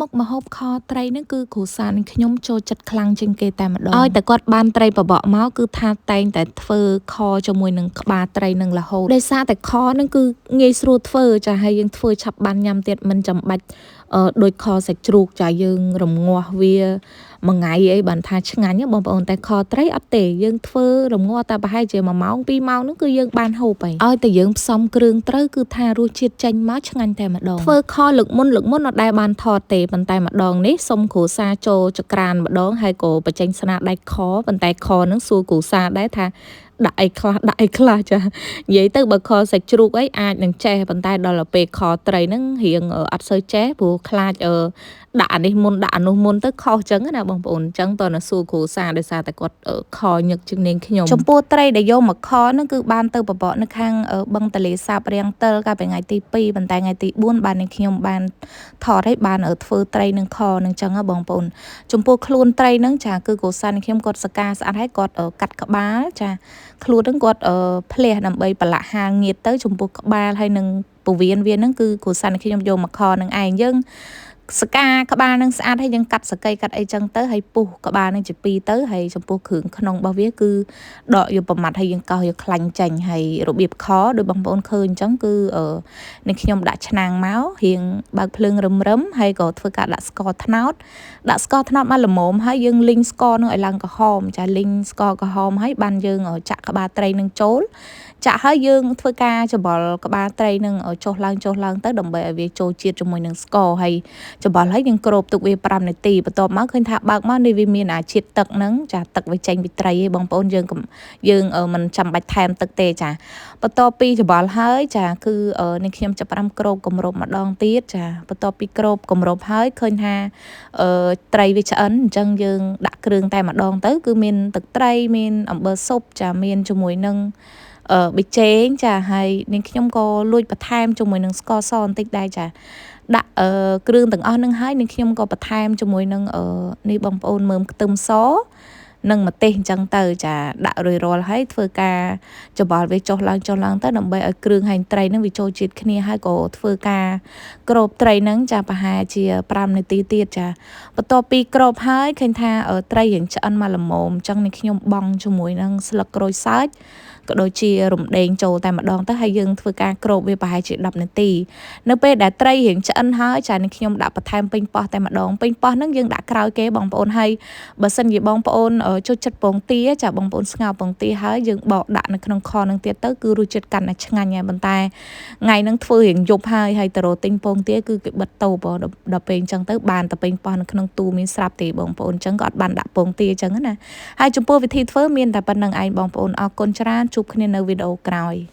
មុខម្ហូបខត្រីហ្នឹងគឺគ្រួសារនឹងខ្ញុំចូលចិត្តខ្លាំងជាងគេតែម្ដងឲ្យតែគាត់បានត្រីបបកមកគឺថាតែងតែធ្វើខជាមួយនឹងក្បាលត្រីនឹងរហូតដោយសារតែខហ្នឹងគឺងាយស្រួលធ្វើចាហើយយើងធ្វើឆាប់បានញ៉ាំទៀតមិនចាំបាច់ដូចខសាច់ជ្រូកចាយើងរងាស់វាមួយថ្ងៃអីបានថាឆ្ងាញ់បងប្អូនតែខត្រីអត់ទេយើងធ្វើរងាស់តែប្រហែលជា1ម៉ោង2ម៉ោងហ្នឹងគឺយើងបានហូបហើយឲ្យតែយើងផ្សំគ្រឿងត្រូវគឺថារសជាតិចេញមកឆ្ងាញ់តែម្ដងធ្វើខលើកមុនអត់ដែលបានថតទេប៉ុន្តែម្ដងនេះសុំគ្រួសារចូលចក្រានម្ដងហើយក៏បញ្ចេញស្នាដៃខប៉ុន្តែខហ្នឹងសួរគ្រួសារដែរថាដាក់អីខ្លះដាក់អីខ្លះចានិយាយទៅបើខសាច់ជ្រូកអីអាចនឹងចេះប៉ុន្តែដល់ទៅពេលខត្រីហ្នឹងរៀងអត់សូវចេះព្រោះខ្លាចដាក់អានេះមុនដាក់អានោះមុនទៅខុសចឹងណាបងប្អូនអញ្ចឹងតើនៅសួរគ្រូសាដោយសារតែគាត់ខញឹកជាងនាងខ្ញុំចំពោះត្រីដែលយកមកខហ្នឹងគឺបានទៅបបកនៅខាងបឹងទលេសាបរាំងទិលកាលពីថ្ងៃទី2ប៉ុន្តែថ្ងៃទី4បាននាងខ្ញុំបានថតឲ្យបានធ្វើត្រីនឹងខនឹងចឹងបងប្អូនចំពោះខ្លួនត្រីហ្នឹងចាគឺគ្រូសានាងខ្ញុំគាត់សកាស្អាតហើយគាត់កាត់ក្បាលចាខ្លួនហ្នឹងគាត់ភ្លះដើម្បីប្រឡាក់ហាលងៀតទៅចំពោះក្បាលហើយនឹងពវៀនវាហ្នឹងគឺគ្រូសានាងខ្ញុំយកមកខនឹងឯងយើងសកាក្បាលនឹងស្អាតហើយយើងកាត់សកីកាត់អីចឹងទៅហើយពុះក្បាលនឹងជាពីរទៅហើយចំពោះគ្រឿងក្នុងរបស់វាគឺដកយកប្រមាត់ហើយយើងកោសយកខ្លាញ់ចេញហើយរបៀបខដោយបងប្អូនឃើញអញ្ចឹងគឺនឹងខ្ញុំដាក់ឆ្នាំងមករៀងបើកភ្លើងរឹមៗហើយក៏ធ្វើការដាក់ស្ករត្នោតដាក់ស្ករត្នោតមកល្មមហើយយើងលីងស្ករនឹងឲ្យឡើងក្រហមចាលីងស្ករក្រហមហើយបានយើងចាក់ក្បាលត្រីនឹងចូលចាក់ហើយយើងធ្វើការច្របល់ក្បាលត្រីនឹងចុះឡើងទៅដើម្បីឲ្យវាចូលជាតិជាមួយនឹងស្ករហើយច្របល់ហើយយើងគ្របទុកវា5នាទីបន្ទាប់មកឃើញថាបើកមកនេះវាមានអាជាតិទឹកហ្នឹងចាទឹកវាចេញពីត្រីឯងបងប្អូនយើងមិនចាំបាច់ថែមទឹកទេចាបន្ទាប់ពីច្របល់ហើយចាគឺនេះខ្ញុំចាប់ផ្ដើមគ្របគម្របម្ដងទៀតចាបន្ទាប់ពីគ្របគម្របហើយឃើញថាត្រីវាឆ្អិនអញ្ចឹងយើងដាក់គ្រឿងតែម្ដងទៅគឺមានទឹកត្រីមានអំបិលស៊ុបចាមានជាមួយនឹងប៊ីចេងចាហើយនាងខ្ញុំក៏លួចបន្ថែមជាមួយនឹងស្ករសបន្តិចដែរចាដាក់គ្រឿងទាំងអស់នឹងហើយនាងខ្ញុំក៏បន្ថែមជាមួយនឹងនេះបងប្អូនមើមខ្ទឹមសនិងម្ទេសអញ្ចឹងទៅចាដាក់រួចរាល់ហើយធ្វើការច្របល់វាចុះឡើងទៅដើម្បីឲ្យគ្រឿងហើយត្រីនឹងវាចូលជាតិគ្នាហើយក៏ធ្វើការគ្របត្រីនឹងចាប្រហែលជា5នាទីទៀតចាបន្ទាប់ពីគ្របហើយឃើញថាត្រីរៀងឆ្អិនមកល្មមអញ្ចឹងនេះខ្ញុំបង់ជាមួយនឹងស្លឹកក្រូចសើចក៏ដូចជារំដេងចូលតែម្ដងទៅហើយយើងធ្វើការគ្របវាប្រហែលជា10នាទីនៅពេលដែលត្រីរៀងឆ្អិនហើយចានេះខ្ញុំដាក់បន្ថែមពេញប៉ោះតែម្ដងពេញប៉ោះហ្នឹងយើងដាក់ក្រោយគេបងប្អូនហើយបើសិនជាបងប្អូនចូលចិត្តពងទាចាបងប្អូនស្ងោរពងទាហើយយើងបកដាក់នៅក្នុងខនឹងទៀតទៅគឺរសជាតិកាន់តែឆ្ងាញ់ហើយប៉ុន្តែថ្ងៃហ្នឹងធ្វើរៀងយប់ហើយហើយទៅរកទិញពងទាគឺគេបិទតូបដល់ពេលអញ្ចឹងទៅបានតែពេញប៉ោះនៅក្នុងទូមានស្រាប់ទេបងប្អូនអញ្ចឹងក៏អត់បានដាក់ពងទាអញ្ចឹងណាហើយចំពោះវិធីធ្វើមានតែប៉ុណ្្នឹងឯងបងប្អូនអរគុណច្រើនជួបគ្នានៅវីដេអូក្រោយ។